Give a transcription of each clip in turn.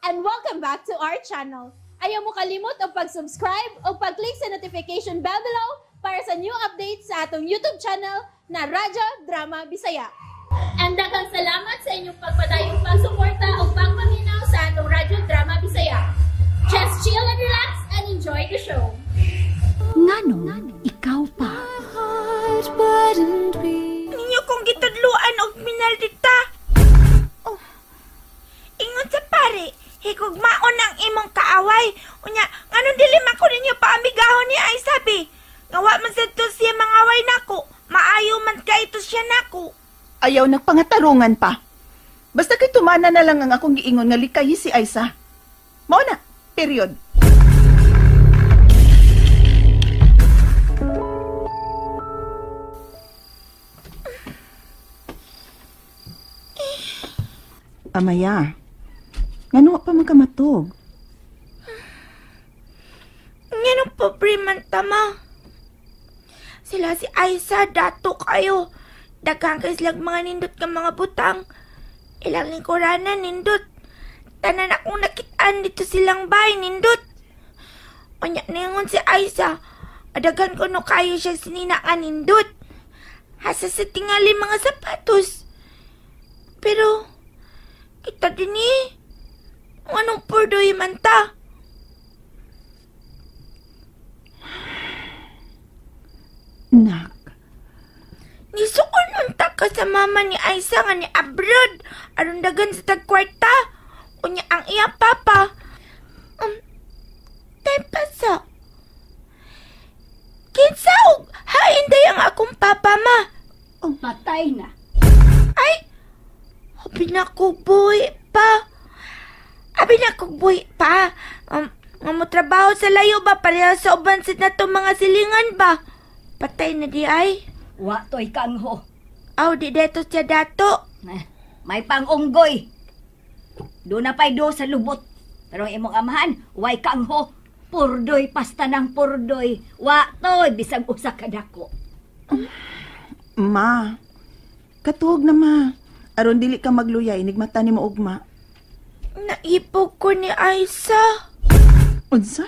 And welcome back to our channel. Ayaw mo kalimot og pag-subscribe o pag-click sa notification bell below para sa new updates sa atong YouTube channel na Radyo Drama Bisaya. And daghang salamat sa inyong pagpadayong pagsuporta o pagpaminaw sa atong Radyo Drama Bisaya. Just chill and relax and enjoy the show. Nganong ikaw pa? Ninyo kong gitudluan og minaldita. Oh. Ingon sa pare, higugmaon ang imong kaaway. Unya, nganong dili man ko ninyo paamigahon ni ay sabi. Nga wa man sad to siya mangaway nako. Maayo man kay to siya nako. Ayaw nagpangatarungan pa. Basta kay tumana na lang ang akong giingon nga likayi si Aisa. Mao na, period. Amaya, ngano pa man ka matog? Nganong pobre man tama. Sila si Aisa, dato kayo. Daghang kay silang mga nindot nga mga butang. Ilang lingkuranan nindot. Tanan akong nakitaan dito silang bay nindot. Unya ningon si Aisa, adaghan ko no kayo siya sinina nga nindot. Hasa sa tingali mga sapatos. Pero kita din eh. Anong purdoy man ta? Nak. Nisukon unta ka sa mama ni Aisa nga ni abroad. Aron dagan sa tagkwarta. Unya ang iya papa. Tay pasa. Kinsa og hain day ang akong papa ma? Oh, patay na. Ay! Abi na ko buhi pa. Abi na ko buhi pa. Nga mo trabaho sa layo ba? Pareha sa uban sa nato mga silingan ba? Patay na di ay. Wa to'y kangho. Aw, di deto siya dato. May pangunggoy. Doon na pa'y do sa lubot. Pero ang imong amahan, way kangho. Purdoy, pasta ng purdoy. Wa to'y bisag usa ka dako. Ma, katuog na ma. Aron dili ka magluyay, nigmata ni mo ugma. Naipog ko ni Aisa. Unsa?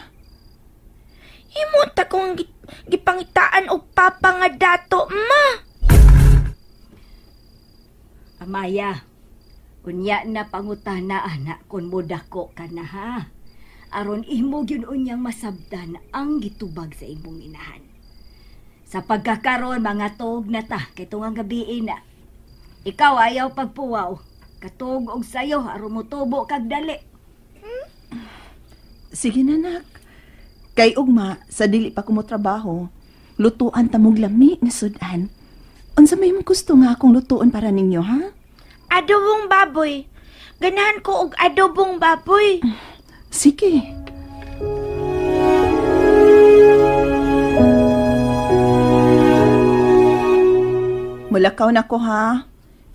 Himuta kong gipangitaan og papa nga dato, ma. Amaya, unya na pangutana anak kun modako ka na ha. Aron imo gyud unyang masabtan ang gitubag sa imong inahan. Sa pagkakaron mga tuog na ta kay tungang gabii na. Ikaw ayaw pagpuwaw. Katug og sayo aron motubo kag dali. Sige na nak. Kay ugma sa dili pa ko motrabaho, lutuan ta mong lami nga sudan. Unsa may imong gusto nga akong lutuon para ninyo ha? Adobong baboy. Ganahan ko og adobong baboy. Sige. Mulakaw na ko ha.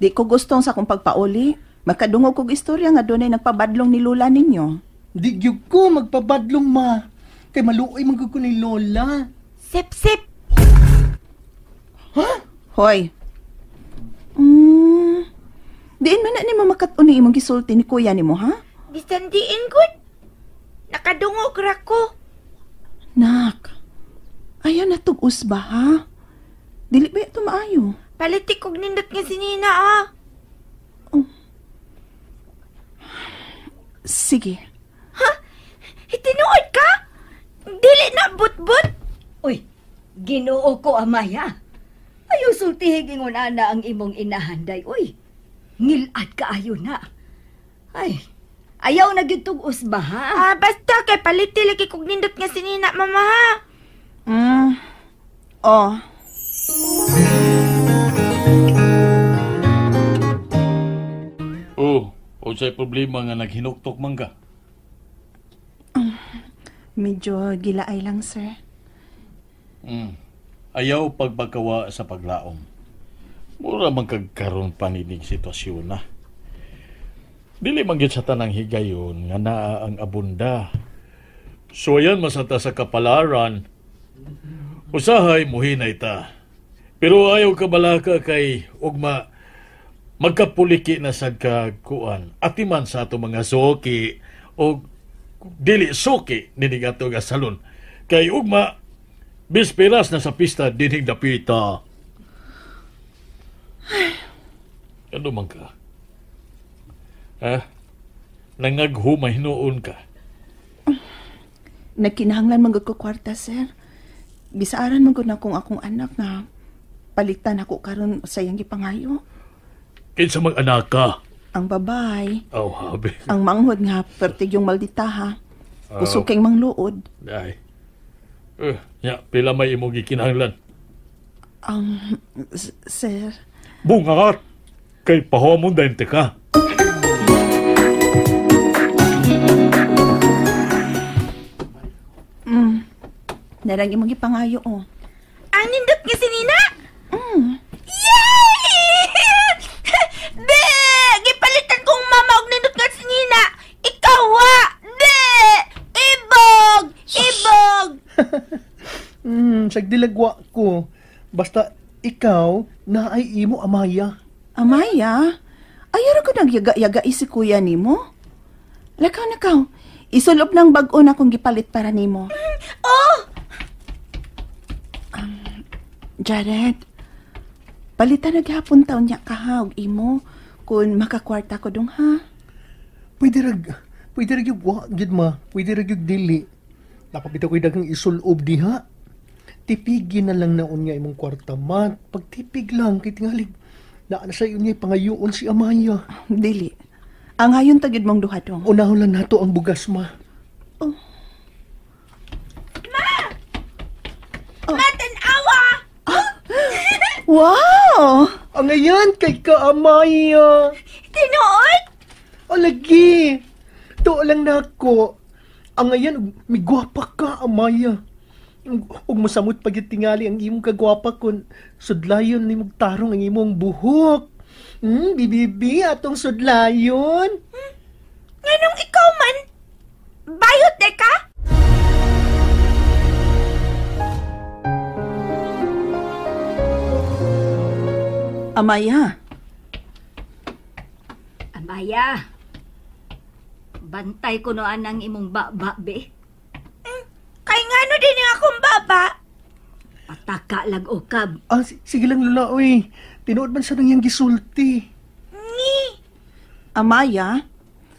Di ko gustong sa akong pagpauli. Makadungog kog istorya nga dunay nagpabadlong ni Lola ninyo. Di gyud ko magpabadlong ma. Kay maluoy man gud ko ni Lola. Sip sip. Ha? Hoy. Diin man na nimo makat-on ni imong gisulti ni kuya nimo ha? Bisan diin gud. Nakadungog ra ko. Nak. Ayaw na tug-us ba ha? Dili ba ito maayo? Palitik kog nindot nga si Nina ah. Oh. Sige. Ha? Itinuod ka? Dili na but-but? Uy, Ginoo ko Amaya. Ayaw sultihi ingon ana ang imong inahanday. Uy, ngilad kaayo na. Ay, ayaw na gyud tug-us ba ha? Ah, basta kay paliti lagi kog nindot nga si Nina mama ha. Oh. Oh, unsay problema nga naghinuktok man ka? Medyo gilaay lang, sir. Ayaw pagbakawa sa paglaom. Mura man kagkaroon pa nining sitwasyon na. Dili man gyud sa tanang higayon nga naa ang abunda. So ayan masata sa kapalaran. Usahay muhinay ta. Pero ayaw kabalaka kay ugma magkapuliki na sad ka kuan. Atiman sa ato mga soki O dili suki nining ato nga salon. Kay ugma, bisperas na sa pista dining dapita. Ano man ka? Ha? Nangaghumay noon ka. Nagkinahanglan man gud ko kwarta, sir. Bisaaran man gud na kung akong anak na palitan ako karon sa iyang gipangayo. Kinsa mang anak ka? Ang babay. Oh, habi. Ang manghod nga pertig yung maldita ha. Kusog kay mangluod. Ay. Ya, pila may imong gikinahanglan? Sir. Bunga kay pahomon dente ka. Narang imong gipangayo oh. Ang nindot nga si Nina? Yay! Be! Gipalitan kong mama og nindot nga si Nina. Ikaw wa! Be! Ibog! Ibog! Sagdilagwa ko. Basta ikaw na ay imo Amaya. Amaya? Ayaw ko nagyaga-yaga si kuya nimo. Lakaw na kaw. Isulob ng bag-o na kong gipalit para nimo. Oh! Jared, palitan na gihapon taon niya ka ha, og imo kung makakwarta ko dong ha. Pwede rag yung wa, gid ma. Pwede rag yung dili. Napabitaw ko'y daghang isulob diha. Tipigin na lang naon nga imong kwarta, ma. Pagtipig lang, kay tingalig. Naa na sa iyo niya pangayoon si Amaya. Dili. Ang ayon tagid mong duha dong. Unahon lang nato ang bugas, ma. Oh. Ma! Oh. Ma, tan-awa! Ah! Wow! Ang ayan kay ka, Amaya! Tinuod? O, lagi! Tuo lang na ako. Ang ayan, migwapa ka, Amaya. Ug mosamot pag tingali ang imong kagwapa kun sudlayon ni tarong ang imong buhok. Bibibi atong sudlayon. Nganong ikaw man? Bayot de ka? Amaya. Amaya. Bantay ko noan ang imong baba, be. Kay ngano din nga akong baba? Pataka lang okab. Ah, sige lang lula, oy. Tinuod man sa nang iyang gisulti. Ni. Amaya,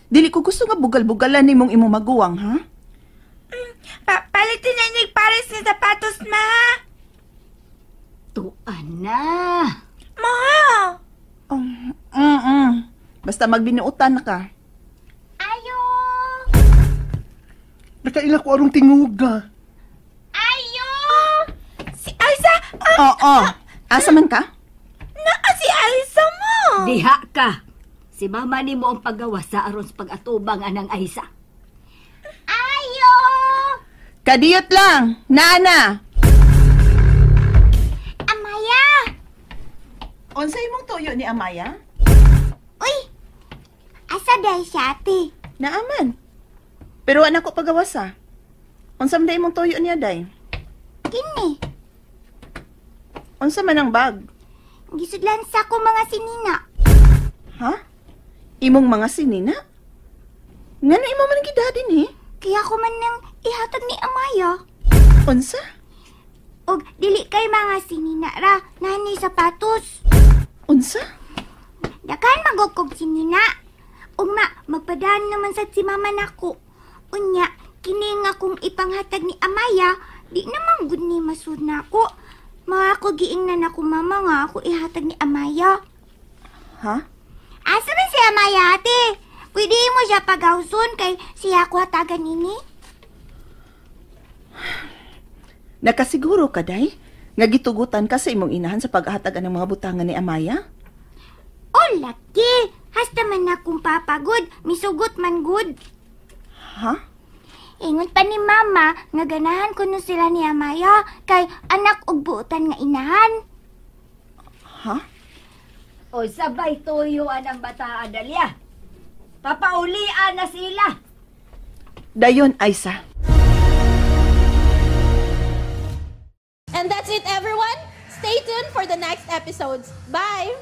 dili ko gusto nga bugal-bugalan nimong imong maguwang, ha? Palitin na niya pares nga sapatos, ma. Tuan na. Ma. Basta magbinuotan na ka. Ayo. Nakaila ko arong tinguga. Ayo! Si Aiza! Oo. Asa man ka? Naa si Aiza mo! Diha ka. Si mama ni mo ang paggawa sa aron sa pag-atubang anang Aiza. Ayo! Kadiyot lang! Naana! Amaya! Unsa imong tuyo ni Amaya? Uy! Asa dahil siya, ate? Naaman. Pero anak ko pagawasa. Unsa man imong tuyo niya, day? Kini. Unsa man ang bag? Gisudlan sa ko mga sinina. Ha? Imong mga sinina? Ngano imo man gidadin eh? Kaya ko man nang ihatag ni Amaya. Unsa? Og dili kay mga sinina ra, nani sapatos. Unsa? Dakan magukog sinina. Ugma, magpadaan naman sa si mama nako. Unya, kini nga kung ipanghatag ni Amaya, di naman gud ni masud nako. Mga ako giingnan ako mama nga ako ihatag ni Amaya. Ha? Asa man si Amaya, ate? Pwede mo siya pagawson kay siya ako hatagan nini? Nakasiguro ka, day? Nga gitugutan ka sa imong inahan sa paghatag ng mga butangan ni Amaya? O, laki! Hasta man akong papagod, misugot man gud. Ha? Ingon pa ni mama nga ganahan kuno sila ni Amaya kay anak og buotan nga inahan. Ha? O sabay tuyo anang bata Adalia. Papaulian na sila. Dayon, Aiza. And that's it, everyone. Stay tuned for the next episodes. Bye!